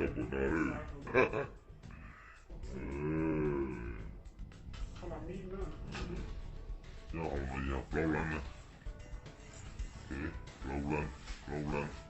Tus no, nyob hauv no yog plaub leeg na. Plaub leeg, plaub leeg.